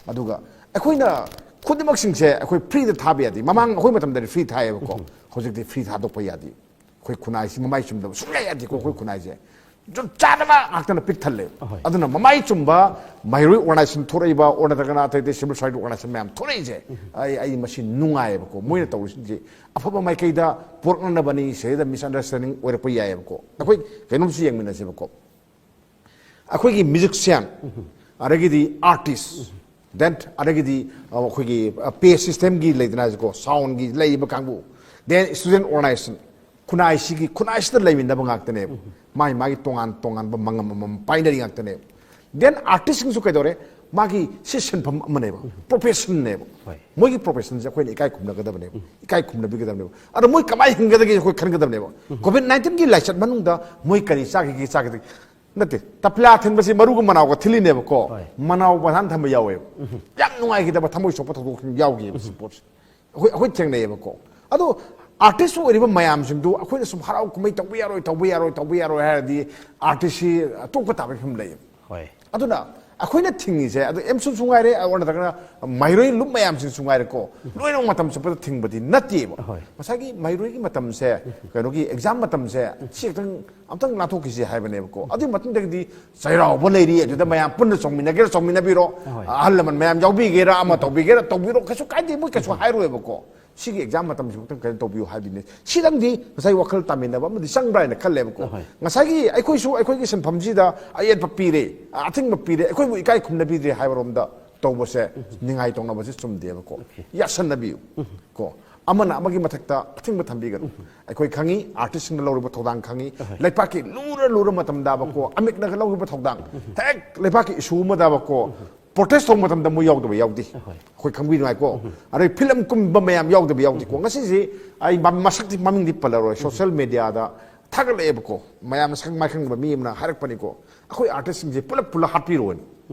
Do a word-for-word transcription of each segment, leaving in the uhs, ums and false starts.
ꯑꯗꯨꯒ ꯑꯩꯈꯣꯏꯅ ꯈꯨꯗꯤꯡꯃꯛꯁꯤꯡꯁꯦ ꯑꯩꯈꯣꯏ ꯐ꯭ꯔꯤꯗ ꯊꯥꯕ ꯌꯥꯗꯦ꯫ ꯃꯃꯥꯡ ꯑꯩꯈꯣꯏ ꯃꯇꯝꯗꯗꯤ ꯐ꯭ꯔꯤ ꯊꯥꯏꯌꯦꯕꯀꯣ꯫ ꯍꯧꯖꯤꯛꯇꯤ ꯐ꯭ꯔꯤ ꯊꯥꯗꯣꯛꯄ ꯌꯥꯗꯦ꯫ ꯑꯩꯈꯣꯏ ꯈꯨꯟꯅꯥꯏꯁꯤ ꯃꯃꯥꯏ ꯆꯨꯝꯗꯕ ꯁꯨꯡꯌꯥ ꯌꯥꯗꯦꯀꯣ꯫ ꯑꯩꯈꯣꯏ ꯈꯨꯟꯅꯥꯏꯁꯦ ꯖꯨꯠ ꯆꯥꯗꯕ ꯉꯥꯛꯇꯅ ꯄꯤꯛ ꯊꯜꯂꯦ꯫ ꯑꯍꯣꯏ꯫ ꯑꯗꯨꯅ ꯃꯃꯥꯏ ꯆꯨꯝꯕ ꯃꯍꯩꯔꯣꯏ ꯑꯣꯔꯒꯅꯥꯏꯖꯦꯁꯟ ꯊꯣꯛꯂꯛꯏꯕ ꯑꯣꯔ ꯅꯠꯇ꯭ꯔꯒꯅ ꯑꯇꯩ ꯑꯇꯩ ꯁꯤꯚꯤꯜ ꯁꯣꯁꯥꯏꯇꯤ ꯑꯣꯔꯒꯅꯥꯏꯖꯦꯁꯟ ꯃꯌꯥꯝ ꯊꯣꯛꯂꯛꯏꯁꯦ, ꯑꯩ ꯑꯩ ꯃꯁꯤ ꯅꯨꯡꯉꯥꯏꯌꯦꯕꯀꯣ꯫ ꯃꯣꯏꯅ ꯇꯧꯔꯤꯁꯤꯡꯁꯦ ꯑꯐꯕ ꯃꯥꯏꯀꯩꯗ ꯄꯨꯔꯛꯅꯅꯕꯅꯤ꯫ ꯁꯤꯗꯩꯗ ꯃꯤꯁꯑꯟꯗꯔꯁꯇꯦꯟꯗꯤꯡ ꯑꯣꯏꯔꯛꯄ ꯌꯥꯏꯌꯦꯕꯀꯣ꯫ ꯑꯩꯈꯣꯏ ꯀꯩꯅꯣꯝꯁꯨ ꯌꯦꯡꯃꯤꯟꯅꯁꯦꯕꯀꯣ꯫ ꯑꯩꯈꯣꯏꯒꯤ ꯃ꯭ꯌꯨꯖꯤꯛꯁꯤꯌꯥꯟ, ꯑꯗꯒꯤꯗꯤ ꯑꯥꯔꯇꯤꯁ, ꯗꯦꯟ ꯑꯗꯒꯤꯗꯤ ꯑꯩꯈꯣꯏꯒꯤ ꯄꯦ ꯁꯤꯁꯇꯦꯝꯒꯤ ꯂꯩꯗꯅ ꯍꯧꯖꯤꯛꯀꯣ, ꯁꯥꯎꯟꯒꯤ ꯂꯩꯔꯤꯕ ꯀꯥꯡꯕꯨ, ꯗꯦꯟ ꯁ꯭ꯇꯨꯗꯦꯟ ꯑꯣꯔꯒꯅꯥꯏꯖꯦꯁꯟ, ꯈꯨꯟꯅꯥꯏꯁꯤꯒꯤ ꯈꯨꯟꯅꯥꯏꯁꯤꯗ ꯂꯩꯃꯤꯟꯅꯕ ꯉꯥꯛꯇꯅꯦꯕ꯫ ꯃꯥꯒꯤ ꯃꯥꯒꯤ ꯇꯣꯉꯥꯟ ꯇꯣꯉꯥꯟꯕ ꯃꯉꯝ ꯑꯃꯃꯝ ꯄꯥꯏꯅꯔꯤ ꯉꯥꯛꯇꯅꯦꯕ꯫ ꯗꯦꯟ ꯑꯥꯔꯇꯤꯁꯁꯤꯡꯁꯨ ꯀꯩꯗꯧꯔꯦ? ꯃꯥꯒꯤ ꯁꯤ ꯁꯤꯟꯐꯝ ꯑꯃꯅꯦꯕ, ꯄ꯭ꯔꯣꯐꯦꯁꯟꯅꯦꯕ꯫ ꯍꯣꯏ꯫ ꯃꯣꯏꯒꯤ ꯄ꯭ꯔꯣꯐꯦꯁꯟꯁꯦ ꯑꯩꯈꯣꯏꯅ ꯏꯀꯥꯏ ꯈꯨꯝꯅꯒꯗꯕꯅꯦꯕ, ꯏꯀꯥꯏ ꯈꯨꯝꯅꯕꯤꯒꯗꯕꯅꯦꯕ꯫ ꯑꯗꯣ ꯃꯣꯏ ꯀꯃꯥꯏꯅ ꯍꯤꯡꯒꯗꯒꯦ ꯑꯩꯈꯣꯏ ꯈꯟꯒꯗꯕꯅꯦꯕ꯫ ꯀꯣꯚꯤꯗ ꯅꯥꯏꯟꯇꯤꯟꯒꯤ ꯂꯥꯏꯆꯠ ꯃꯅꯨꯡꯗ ꯃꯣꯏ ꯀꯔꯤ ꯆꯥꯈꯤꯒꯦ, ꯆꯥꯈꯤꯗꯦ? ꯅꯠꯇꯦ, ꯇꯄꯂꯥ ꯊꯤꯟꯕꯁꯤ ꯃꯔꯨꯒ ꯃꯅꯥꯎꯒ ꯊꯤꯜꯂꯤꯅꯦꯕꯀꯣ꯫ ꯍꯣꯏ꯫ ꯃꯅꯥꯎ ꯃꯊꯥꯟ ꯊꯝꯕ ꯌꯥꯎꯋꯦꯕ꯫ ꯌꯥꯝ ꯅꯨꯡꯉꯥꯏꯈꯤꯗꯕ, ꯊꯃꯣꯏ ꯁꯣꯛꯄ ꯊꯧꯗꯣꯛꯁꯤꯡ ꯌꯥꯎꯈꯤꯕ ꯁꯤ ꯄꯣꯠꯁꯦ꯫ ꯑꯩꯈꯣꯏ ꯑꯩꯈꯣꯏ ꯊꯦꯡꯅꯩꯌꯦꯕꯀꯣ꯫ ꯑꯗꯣ ꯑꯥꯔꯇꯤꯁ ꯑꯣꯏꯔꯤꯕ ꯃꯌꯥꯝꯁꯤꯡꯗꯨ ꯑꯩꯈꯣꯏꯅ ꯁꯨꯝ ꯍꯔꯥꯎ ꯀꯨꯝꯍꯩ ꯇꯧꯕ ꯌꯥꯔꯣꯏ, ꯇꯧꯕ ꯌꯥꯔꯣꯏ, ꯇꯧꯕ ꯌꯥꯔꯣꯏ ꯍꯥꯏꯔꯗꯤ ꯑꯥꯔꯇꯤꯁꯁꯤ ꯇꯣꯛꯄ ꯇꯥꯕꯒꯤ ꯐꯤꯕꯝ ꯂꯩꯌꯦꯕ꯫ ꯍꯣꯏ꯫ ꯑꯗꯨꯅ ꯑꯩꯈꯣꯏꯅ ꯊꯤꯡꯉꯤꯁꯦ, ꯑꯗꯨ ꯑꯦꯝꯁꯨꯁꯨ ꯉꯥꯏꯔꯦ, ꯑꯣꯔ ꯅꯠꯇ꯭ꯔꯒꯅ ꯃꯍꯩꯔꯣꯏ ꯂꯨꯞ ꯃꯌꯥꯝꯁꯤꯡꯁꯨ ꯉꯥꯏꯔꯦꯀꯣ, ꯂꯣꯏꯅꯃꯛ ꯃꯇꯝ ꯆꯨꯞꯄꯗ ꯊꯤꯡꯕꯗꯤ ꯅꯠꯇꯦꯕ꯫ ꯍꯣꯏ꯫ ꯉꯁꯥꯏꯒꯤ ꯃꯍꯩꯔꯣꯏꯒꯤ ꯃꯇꯝꯁꯦ, ꯀꯩꯅꯣꯒꯤ ꯑꯦꯛꯖꯥꯝ ꯃꯇꯝꯁꯦ ꯁꯤ ꯈꯛꯇꯪ ꯑꯝꯇꯪ ꯂꯥꯟꯊꯣꯛꯈꯤꯁꯦ ꯍꯥꯏꯕꯅꯦꯕꯀꯣ꯫ ꯑꯗꯨꯒꯤ ꯃꯇꯨꯡꯗꯒꯤꯗꯤ ꯆꯩꯔꯥꯎꯕ ꯂꯩꯔꯤ, ꯑꯗꯨꯗ ꯃꯌꯥꯝ ꯄꯨꯟꯅ ꯆꯣꯡꯃꯤꯟꯅꯒꯦꯔꯥ ꯆꯣꯡꯃꯤꯟꯅꯕꯤꯔꯣ, ꯍꯣꯏ꯫ ꯑꯍꯜ ꯂꯃꯟ ꯃꯌꯥꯝ ꯌꯥꯎꯕꯤꯒꯦꯔꯥ ꯑꯃ ꯇꯧꯕꯤꯒꯦꯔꯥ ꯇꯧꯕꯤꯔꯣ, ꯀꯩꯁꯨ ꯀꯥꯏꯗꯦ, ꯃꯣꯏ ꯀꯩꯁꯨ ꯍꯥꯏꯔꯣꯏꯕꯀꯣ꯫ ꯁꯤꯒꯤ ꯑꯦꯛꯖꯥꯝ ꯃꯇꯝꯁꯤꯃꯛꯇꯪ ꯀꯩꯅꯣ ꯇꯧꯕꯤꯌꯨ ꯍꯥꯏꯕꯅꯤ꯫ ꯁꯤꯗꯪꯗꯤ ꯉꯁꯥꯏ ꯋꯥꯈꯜ ꯇꯥꯃꯤꯟꯅꯕ ꯑꯃꯗꯤ ꯆꯪꯕ꯭ꯔꯥ ꯍꯥꯏꯅ ꯈꯜꯂꯦꯕꯀꯣ꯫ ꯍꯣꯏ꯫ ꯉꯁꯥꯏꯒꯤ ꯑꯩꯈꯣꯏꯁꯨ ꯑꯩꯈꯣꯏꯒꯤ ꯁꯤꯟꯐꯝꯁꯤꯗ ꯑꯌꯦꯠꯄ ꯄꯤꯔꯦ, ꯑꯊꯤꯡꯕ ꯄꯤꯔꯦ, ꯑꯩꯈꯣꯏꯕꯨ ꯏꯀꯥꯏ ꯈꯨꯝꯅꯕꯤꯗ꯭ꯔꯦ ꯍꯥꯏꯕꯔꯣꯝꯗ ꯇꯧꯕꯁꯦ ꯅꯤꯡꯉꯥꯏ ꯇꯧꯅꯕꯁꯦ ꯆꯨꯝꯗꯦꯕꯀꯣ꯫ ꯌꯥꯠꯁꯟꯅꯕꯤꯌꯨ ꯀꯣ꯫ ꯑꯃꯅ ꯑꯃꯒꯤ ꯃꯊꯛꯇ ꯑꯊꯤꯡꯕ ꯊꯝꯕꯤꯒꯅꯨ꯫ ꯑꯩꯈꯣꯏ ꯈꯪꯉꯤ, ꯑꯥꯔꯇꯤꯁꯁꯤꯡꯅ ꯂꯧꯔꯤꯕ ꯊꯧꯗꯥꯡ ꯈꯪꯉꯤ, ꯂꯩꯄꯥꯛꯀꯤ ꯂꯨꯔ ꯂꯨꯔ ꯃꯇꯝꯗꯕꯀꯣ, ꯑꯃꯤꯛꯅꯒ ꯂꯧꯔꯤꯕ ꯊꯧꯗꯥꯡ, ꯍꯦꯛ ꯂꯩꯄꯥꯛꯀꯤ ꯏꯁꯨ ꯑꯃꯗꯕꯀꯣ, ꯄ꯭ꯔꯣꯇꯦꯁ ꯇꯧꯕ ꯃꯇꯝꯗ ꯃꯣꯏ ꯌꯥꯎꯗꯕ ꯌꯥꯎꯗꯦ꯫ ꯑꯍꯣꯏ꯫ ꯑꯩꯈꯣꯏ ꯈꯪꯕꯤꯅꯤꯡꯉꯥꯏꯀꯣ꯫ ꯑꯗꯩ ꯐꯤꯂꯝ ꯀꯨꯝꯕ ꯃꯌꯥꯝ ꯌꯥꯎꯗꯕ ꯌꯥꯎꯗꯦꯀꯣ꯫ ꯉꯁꯤꯁꯦ ꯑꯩ ꯃ-, ꯃꯁꯛꯇꯤ ꯃꯃꯤꯡꯗꯤ ꯄꯜꯂꯔꯣꯏ, ꯁꯣꯁꯤꯌꯦꯜ ꯃꯦꯗꯤꯌꯥꯗ ꯊꯥꯒꯠꯂꯛꯑꯦꯕꯀꯣ꯫ ꯃꯌꯥꯝꯅ ꯁꯛ ꯃꯥꯏ ꯈꯪꯗꯕ ꯃꯤ ꯑꯃꯅ ꯍꯥꯏꯔꯛꯄꯅꯤꯀꯣ, "ꯑꯩꯈꯣꯏ ꯑꯥꯔꯇꯤꯁꯁꯤꯡꯁꯦ ꯄꯨꯂꯞ ꯄꯨꯂꯞ ꯍꯥꯠꯄꯤꯔꯣꯅ"꯫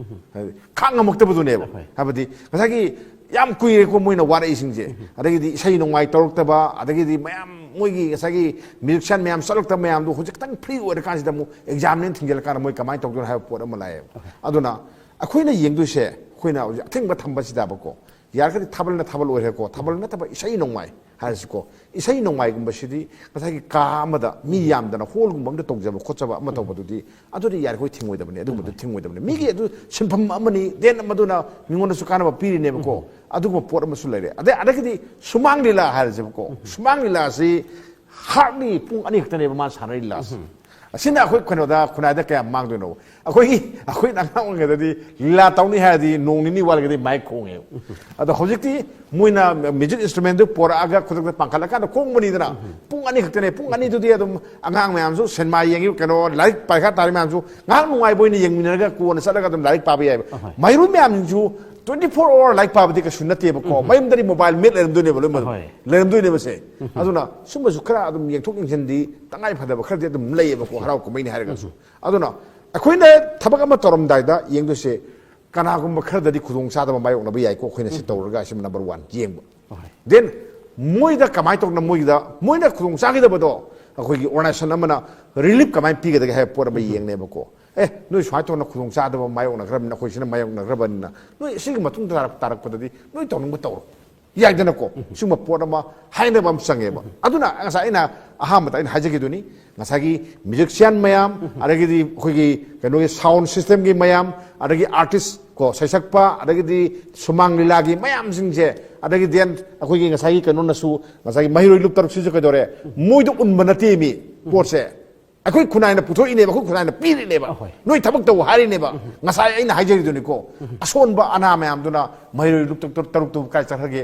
ꯍꯥꯏꯗꯤ ꯈꯥꯡ ꯉꯝꯃꯛꯇꯕꯗꯨꯅꯦꯕ꯫ ꯑꯍꯣꯏ꯫ ꯍꯥꯏꯕꯗꯤ ꯉꯁꯥꯏꯒꯤ ꯌꯥꯝ ꯀꯨꯏꯔꯦꯀꯣ ꯃꯣꯏꯅ ꯋꯥꯔꯛꯏꯁꯤꯡꯁꯦ꯫ ꯑꯗꯒꯤꯗꯤ ꯏꯁꯩ ꯅꯣꯡꯃꯥꯏ ꯇꯧꯔꯛꯇꯕ, ꯑꯗꯒꯤꯗꯤ ꯃꯌꯥꯝ ꯃꯣꯏꯒꯤ ꯉꯁꯥꯏꯒꯤ ꯃ꯭ꯌꯨꯖꯤꯁꯤꯌꯥꯟ ꯃꯌꯥꯝ ꯆꯠꯂꯛꯇꯕ ꯃꯌꯥꯝꯗꯣ ꯍꯧꯖꯤꯛ ꯈꯤꯇꯪ ꯐ꯭ꯔꯤ ꯑꯣꯏꯔꯀꯥꯟꯁꯤꯗ ꯑꯃꯨꯛ ꯑꯦꯛꯖꯥꯝꯅꯦꯅ ꯊꯤꯡꯖꯤꯜꯂꯀꯥꯟꯗ ꯃꯣꯏ ꯀꯃꯥꯏꯅ ꯇꯧꯗꯣꯏꯅꯣ ꯍꯥꯏꯕ ꯄꯣꯠ ꯑꯃ ꯂꯥꯛꯑꯦꯕ꯫ ꯑꯗꯨꯅ ꯑꯩꯈꯣꯏꯅ ꯌꯦꯡꯗꯣꯏꯁꯦ ꯑꯩꯈꯣꯏꯅ ꯍꯧꯖꯤꯛ ꯑꯊꯤꯡꯕ ꯊꯝꯕꯁꯤꯗꯕꯀꯣ, ꯌꯥꯔꯒꯗꯤ ꯊꯥꯕꯜꯅ ꯊꯥꯕꯜ ꯑꯣꯏꯔꯦꯀꯣ, ꯊꯥꯕꯜ ꯅꯠꯇꯕ ꯏꯁꯩ ꯅꯣꯡꯃꯥꯏ ꯍꯥꯏꯔꯁꯤꯀꯣ, ꯏꯁꯩ ꯅꯣꯡꯃꯥꯏꯒꯨꯝꯕꯁꯤꯗꯤ ꯉꯁꯥꯏꯒꯤ ꯀꯥ ꯑꯃꯗ ꯃꯤ ꯌꯥꯝꯗꯅ ꯍꯣꯜꯒꯨꯝꯕ ꯑꯝꯗ ꯇꯧꯖꯕ ꯈꯣꯠꯆꯕ ꯑꯃ ꯇꯧꯕꯗꯨꯗꯤ, ꯑꯗꯨꯗꯤ ꯌꯥꯔꯤꯈꯣꯏ ꯊꯤꯡꯉꯣꯏꯗꯕꯅꯤ, ꯑꯗꯨꯒꯨꯝꯕꯗꯨ ꯊꯤꯡꯉꯣꯏꯗꯕꯅꯤ꯫ ꯃꯤꯒꯤ ꯑꯗꯨ ꯁꯤꯟꯐꯝ ꯑꯃꯅꯤ, ꯗꯦꯟ ꯃꯗꯨꯅ ꯃꯤꯉꯣꯟꯗꯁꯨ ꯀꯥꯟꯅꯕ ꯄꯤꯔꯤꯅꯦꯕꯀꯣ꯫ ꯑꯗꯨꯒꯨꯝꯕ ꯄꯣꯠ ꯑꯃꯁꯨ ꯂꯩꯔꯦ꯫ ꯑꯗꯩ ꯑꯗꯒꯤꯗꯤ ꯁꯨꯃꯥꯡ ꯂꯤꯂꯥ ꯍꯥꯏꯔꯁꯦꯕꯀꯣ, ꯁꯨꯃꯥꯡ ꯂꯤꯂꯥꯁꯤ ꯍꯥꯔꯠꯂꯤ ꯄꯨꯡ ꯑꯅꯤ ꯈꯛꯇꯅꯦꯕ ꯃꯥ ꯁꯥꯟꯅꯔꯤ ꯂꯤꯂꯥꯁꯤ꯫ ꯑꯁꯤꯅ ꯑꯩꯈꯣꯏ ꯀꯩꯅꯣꯗ, ꯈꯨꯟꯅꯥꯏꯗ ꯀꯌꯥꯝ ꯃꯥꯡꯗꯣꯏꯅꯣ? ꯑꯩꯈꯣꯏꯒꯤ, ꯑꯩꯈꯣꯏꯅ ꯑꯉꯥꯡ ꯑꯣꯏꯔꯤꯉꯩꯗꯗꯤ ꯂꯤꯂꯥ ꯇꯧꯅꯤ ꯍꯥꯏꯔꯗꯤ ꯅꯣꯡ ꯅꯤꯅꯤ ꯋꯥꯠꯂꯤꯉꯩꯗꯩ ꯃꯥꯏꯛ ꯈꯣꯡꯉꯦꯕ꯫ ꯑꯗꯣ ꯍꯧꯖꯤꯛꯇꯤ ꯃꯣꯏꯅ ꯃ꯭ꯌꯨꯖꯤꯛ ꯏꯟꯁꯇ꯭ꯔꯨꯃꯦꯟꯗꯨ ꯄꯣꯔꯛꯑꯒ ꯈꯨꯗꯛꯇ ꯄꯥꯡꯈꯠꯂꯀꯥꯟꯗ ꯈꯣꯡꯕꯅꯤꯗꯅ꯫ ꯄꯨꯡ ꯑꯅꯤ ꯈꯛꯇꯅꯦ, ꯄꯨꯡ ꯑꯅꯤꯗꯨꯗꯤ ꯑꯗꯨꯝ ꯑꯉꯥꯡ ꯃꯌꯥꯝꯁꯨ ꯁꯤꯅꯦꯃꯥ ꯌꯦꯡꯉꯤ, ꯀꯩꯅꯣ, ꯂꯥꯏꯔꯤꯛ ꯄꯔꯤꯈꯥ ꯇꯥꯔꯤ ꯃꯌꯥꯝꯁꯨ ꯉꯥꯏꯍꯥꯛ ꯅꯨꯡꯉꯥꯏꯕ ꯑꯣꯏꯅ ꯌꯦꯡꯃꯤꯟꯅꯔꯒ ꯀꯣꯟꯅ ꯆꯠꯂꯒ ꯑꯗꯨꯝ ꯂꯥꯏꯔꯤꯛ ꯄꯥꯕ ꯌꯥꯏꯕ꯫ ꯑꯍꯣꯏ꯫ ꯃꯍꯩꯔꯣꯏ ꯃꯌꯥꯝꯁꯤꯡꯁꯨ twenty four hour ꯂꯥꯏꯔꯤꯛ ꯄꯥꯕꯗꯤ ꯀꯩꯁꯨ ꯅꯠꯇꯦꯕꯀꯣ꯫ ꯃꯌꯨꯝꯗꯗꯤ ꯃꯣꯕꯥꯏꯜ ꯃꯦꯠ ꯂꯩꯔꯝꯗꯣꯏꯅꯦꯕ ꯂꯣꯏꯅꯃꯛ꯫ ꯑꯍꯣꯏ꯫ ꯂꯩꯔꯝꯗꯣꯏꯅꯦꯕꯁꯦ꯫ ꯑꯗꯨꯅ ꯁꯨꯝꯕꯁꯨ ꯈꯔ ꯑꯗꯨꯝ ꯌꯦꯡꯊꯣꯛ ꯌꯦꯡꯁꯤꯟꯗꯤ ꯇꯉꯥꯏ ꯐꯗꯕ ꯈꯔꯗꯤ ꯑꯗꯨꯝ ꯂꯩꯌꯦꯕꯀꯣ, ꯍꯔꯥꯎ ꯀꯨꯝꯍꯩꯅꯤ ꯍꯥꯏꯔꯒꯁꯨ꯫ ꯑꯗꯨꯅ ꯑꯩꯈꯣꯏꯅ ꯊꯕꯛ ꯑꯃ ꯇꯧꯔꯝꯗꯥꯏꯗ ꯌꯦꯡꯗꯣꯏꯁꯦ, ꯀꯅꯥꯒꯨꯝꯕ ꯈꯔꯗꯗꯤ ꯈꯨꯗꯣꯡ ꯆꯥꯗꯕ ꯃꯥꯌꯣꯛꯅꯕ ꯌꯥꯏꯀꯣ, ꯑꯩꯈꯣꯏꯅ ꯁꯤ ꯇꯧꯔꯒ ꯁꯤꯃ ꯅꯝꯕꯔ ꯋꯥꯟ ꯌꯦꯡꯕ꯫ ꯍꯣꯏ꯫ ꯗꯦꯟ ꯃꯣꯏꯗ ꯀꯃꯥꯏꯅ ꯇꯧꯗꯅ ꯃꯣꯏꯒꯤꯗ, ꯃꯣꯏꯅ ꯈꯨꯗꯣꯡ ꯆꯥꯈꯤꯗꯕꯗꯣ ꯑꯩꯈꯣꯏꯒꯤ ꯑꯣꯔꯒꯅꯥꯏꯖꯦꯁꯟ ꯑꯃꯅ ꯔꯤꯂꯤꯐ ꯀꯃꯥꯏꯅ ꯄꯤꯒꯗꯒꯦ ꯍꯥꯏꯕ ꯄꯣꯠ ꯑꯃ ꯌꯦꯡꯅꯦꯕꯀꯣ꯫ ꯑꯦ, ꯅꯣꯏ ꯁꯨꯃꯥꯏꯅ ꯇꯧꯅ ꯈꯨꯗꯣꯡ ꯆꯥꯗꯕ ꯃꯥꯌꯣꯛꯅꯈ꯭ꯔꯕꯅꯤꯅ, ꯑꯩꯈꯣꯏ ꯁꯤꯅ ꯃꯥꯌꯣꯛꯅꯈ꯭ꯔꯕꯅꯤꯅ, ꯅꯣꯏ ꯁꯤꯒꯤ ꯃꯇꯨꯡ ꯇꯥꯔꯛ-, ꯇꯥꯔꯛꯄꯗꯗꯤ ꯅꯣꯏ ꯇꯧꯅꯤꯡꯕ ꯇꯧꯔꯣ꯫ ꯌꯥꯏꯗꯅꯀꯣ꯫ ꯁꯤꯒꯨꯝꯕ ꯄꯣꯠ ꯑꯃ ꯍꯥꯏꯅꯕ ꯑꯃ ꯆꯪꯉꯦꯕ꯫ ꯑꯗꯨꯅ ꯉꯁꯥꯏ ꯑꯩꯅ ꯑꯍꯥꯟꯕꯗ ꯑꯩꯅ ꯍꯥꯏꯖꯈꯤꯗꯨꯅꯤ, ꯉꯁꯥꯏꯒꯤ ꯃ꯭ꯌꯨꯖꯤꯛꯁꯤꯌꯥꯟ ꯃꯌꯥꯝ, ꯑꯗꯒꯤꯗꯤ ꯑꯩꯈꯣꯏꯒꯤ ꯀꯩꯅꯣꯒꯤ ꯁꯥꯎꯟ ꯁꯤꯁꯇꯦꯝꯒꯤ ꯃꯌꯥꯝ, ꯑꯗꯒꯤ ꯑꯥꯔꯇꯤꯁ ꯀꯣ, ꯁꯩꯁꯛꯄ, ꯑꯗꯒꯤꯗꯤ ꯁꯨꯃꯥꯡ ꯂꯤꯂꯥꯒꯤ ꯃꯌꯥꯝꯁꯤꯡꯁꯦ, ꯑꯗꯒꯤ ꯗꯦꯟ ꯑꯩꯈꯣꯏꯒꯤ ꯉꯁꯥꯏꯒꯤ ꯀꯩꯅꯣꯅꯁꯨ, ꯉꯁꯥꯏꯒꯤ ꯃꯍꯩꯔꯣꯏ ꯂꯨꯞ ꯇꯔꯨꯛꯁꯤꯁꯨ ꯀꯩꯗꯧꯔꯦ, ꯃꯣꯏꯗ ꯎꯟꯕ ꯅꯠꯇꯦ ꯃꯤ ꯄꯣꯠꯁꯦ꯫ ꯑꯩꯈꯣꯏ ꯈꯨꯟꯅꯥꯏꯅ ꯄꯨꯊꯣꯛꯏꯅꯦꯕ, ꯑꯩꯈꯣꯏ ꯈꯨꯟꯅꯥꯏꯅ ꯄꯤꯔꯤꯅꯦꯕ꯫ ꯑꯍꯣꯏ꯫ ꯅꯣꯏ ꯊꯕꯛ ꯇꯧ ꯍꯥꯏꯔꯤꯅꯦꯕ꯫ ꯉꯁꯥꯏ ꯑꯩꯅ ꯍꯥꯏꯖꯔꯤꯗꯨꯅꯤꯀꯣ, ꯑꯁꯣꯟꯕ ꯑꯅꯥ ꯃꯌꯥꯝꯗꯨꯅ ꯃꯍꯩꯔꯣꯏ ꯂꯨꯞ ꯇꯔꯨꯛ, ꯇꯔꯨꯛ, ꯇꯔꯨꯛꯇꯨ ꯀꯥꯏ ꯆꯠꯈ꯭ꯔꯒꯦ?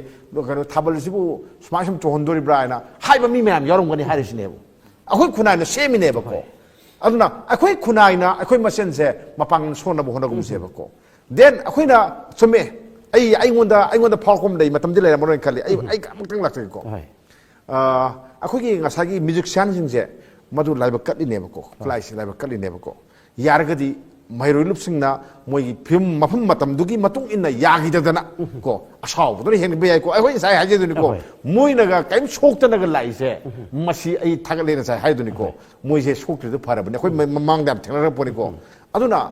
ꯀꯩꯅꯣ, ꯊꯥꯕꯜꯁꯤꯕꯨ ꯁꯨꯃꯥꯏ ꯁꯨꯝ ꯆꯣꯡꯍꯟꯗꯣꯔꯤꯕ꯭ꯔꯥ ꯍꯥꯏꯅ ꯍꯥꯏꯕ ꯃꯤ ꯃꯌꯥꯝ ꯌꯥꯎꯔꯝꯒꯅꯤ ꯍꯥꯏꯔꯤꯁꯤꯅꯦꯕ꯫ ꯑꯩꯈꯣꯏ ꯈꯨꯟꯅꯥꯏꯅ ꯁꯦꯝꯃꯤꯅꯦꯕꯀꯣ꯫ ꯑꯗꯨꯅ ꯑꯩꯈꯣꯏ ꯈꯨꯟꯅꯥꯏꯅ ꯑꯩꯈꯣꯏ ꯃꯁꯦꯟꯁꯦ ꯃꯄꯥꯡꯒꯜ ꯁꯣꯟꯅꯕ ꯍꯣꯠꯅꯒꯨꯝꯁꯦꯕꯀꯣ꯫ ꯗꯦꯟ ꯑꯩꯈꯣꯏꯅ, ꯆꯨꯝꯃꯦ, ꯑꯩ, ꯑꯩꯉꯣꯟꯗ, ꯑꯩꯉꯣꯟꯗ ꯐꯥꯎꯔꯛꯄ ꯑꯃ ꯂꯩ, ꯃꯇꯝꯗꯤ ꯂꯩꯔꯝꯃꯔꯣꯏꯅ ꯈꯜꯂꯤ꯫ ꯑꯩ, ꯑꯩ ꯑꯃꯨꯛꯇꯪ ꯂꯥꯛꯆꯒꯦꯀꯣ꯫ ꯍꯣꯏ꯫ ꯑ, ꯑꯩꯈꯣꯏꯒꯤ ꯉꯁꯥꯏꯒꯤ ꯃ꯭ꯌꯨꯖꯤꯛꯁꯤꯌꯥꯟꯁꯤꯡꯁꯦ ꯃꯗꯨ ꯂꯥꯏꯕꯛ ꯀꯠꯂꯤꯅꯦꯕꯀꯣ, ꯈꯨꯠꯂꯥꯏꯁꯤ ꯂꯥꯏꯕꯛ ꯀꯠꯂꯤꯅꯦꯕꯀꯣ꯫ ꯌꯥꯔꯒꯗꯤ ꯃꯍꯩꯔꯣꯏ ꯂꯨꯞꯁꯤꯡꯅ ꯃꯣꯏꯒꯤ ꯐꯤꯕꯝ, ꯃꯐꯝ ꯃꯇꯝꯗꯨꯒꯤ ꯃꯇꯨꯡ ꯏꯟꯅ ꯌꯥꯈꯤꯗꯗꯅ ꯀꯣ, ꯑꯁꯥꯎꯕꯗꯨꯅ ꯍꯦꯟꯕ ꯌꯥꯏꯀꯣ꯫ ꯑꯩꯈꯣꯏ ꯉꯁꯥꯏ ꯍꯥꯏꯖꯗꯨꯅꯤꯀꯣ, ꯑꯍꯣꯏ꯫ ꯃꯣꯏꯅꯒ ꯀꯔꯤꯝ ꯁꯣꯛꯇꯅꯒ ꯂꯥꯛꯏꯁꯦ, ꯃꯁꯤ ꯑꯩ ꯊꯥꯒꯠꯂꯦ ꯉꯁꯥꯏ ꯍꯥꯏꯗꯨꯅꯤꯀꯣ꯫ ꯃꯣꯏꯁꯦ ꯁꯣꯛꯇ꯭ꯔꯤꯗꯨ ꯐꯔꯕꯅꯤ꯫ ꯑꯩꯈꯣꯏ ꯃ-, ꯃꯃꯥꯡꯗ ꯌꯥꯝ ꯊꯦꯡꯅꯔꯛꯄꯅꯤꯀꯣ꯫ ꯑꯗꯨꯅ